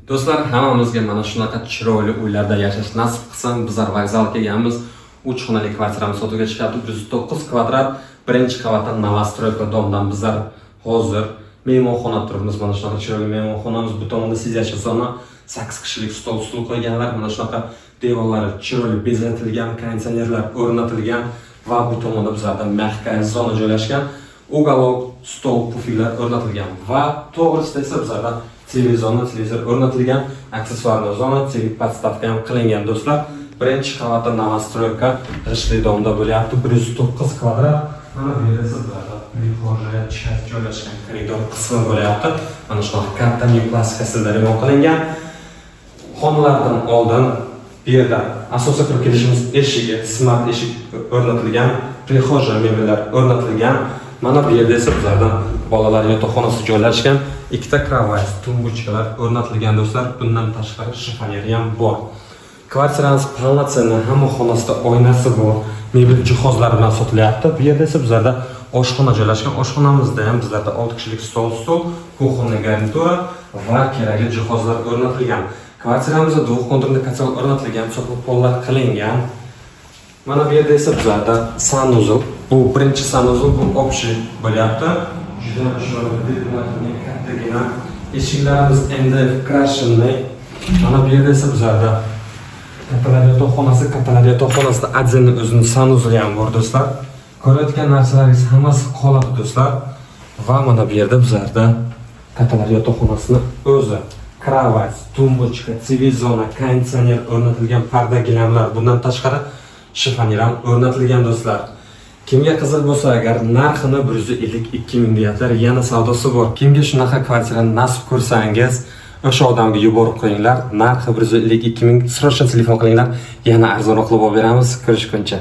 Do'stlar, hammamizga mana shunaqa chiroyli uylarda yashash nasib qilsin. Bizlar vokzalga kelganmiz. 3 xonali kvartiramiz sotuvga chiqyapti. 109 kvadrat, birinchi qavatdan, новостройка дом dan bizlar hozir mehmonxona turibmiz. Mana shunaqa chiroyli mehmonxonamiz. Bu tomonda сидячая zona, 8 kishilik stol, stul qo'yganlar. Mana shunaqa devorlari chiroyli bezatilgan, konditsionerlar o'rnatilgan va bu tomonda bizlarda мягкая zona joylashgan. Уголок, stol, pufiklar o'rnatilgan va to'g'risida esa bizlarda TV zona, televizor o'rnatilgan, аксессуарный zona, TV подставка ham qilingan, do'stlar. Birinchi qavatda, новостройка g'ishtli дом da bo'lyapti. 109 kvadrat. Mana bu yerda esa bizlarda прихожая часть joylashgan, koridor qismi bo'lyapti. Mana shunaqa katta неоклассика stilda remont qilingan. Xonalardan oldin bu yerda asosiy kirib kelishimiz eshigi, smart eshik o'rnatilgan, прихожая mebellar o'rnatilgan. Mana bu yerda esa bizlarda bolalar yotoqxonasi joylashgan. Ikkita кровать, тумбочка lar o'rnatilgan, do'stlar. Bundan tashqari shifoneri ham bor. Kvartiramiz полноценный, hamma xonasida oynasi bor, mebel jihozlar bilan sotilyapti. Bu yerda esa bizlarda oshxona joylashgan. Oshxonamizda ham bizlarda 6 kishilik stol, stol, кухонный garnitura va kerakli jihozlar o'rnatilgan. Kvartiramizda двухконтурный котел o'rnatilgan, теплый pollar qilingan. Mana bu yerda esa bizlarda санузел. Bu birinchi санузел, bu общий bo'lyapti. Juda chiroyli, kattagina. Eshiklarimiz MDF крашеный. Mana bu yerda esa bizlarda kattalar yotoqxonasi, kattalar yotoqxonasida отдельно o'zini санузел i ham bor, do'stlar. Ko'rayotgan narsalaringiz hammasi qoladi, do'stlar. Va mana bu yerda bizlarda kattalar yotoqxonasini o'zi, кровать, тумбочка, TV zona, konditsioner o'rnatilgan, parda gilamlar, bundan tashqari shifonyer ham o'rnatilgan, do'stlar. Kimga qiziq bo'lsa agar, narxini 152 ming deyaptilar, yana savdosi bor. Kimga shunaqa kvartirani nasib ko'rsangiz, o'sha odamga yuborib qo'yinglar. Narxi 152 ming. Срочно telefon qilinglar, yana arzonroq qilib olib beramiz. Ko'rishguncha.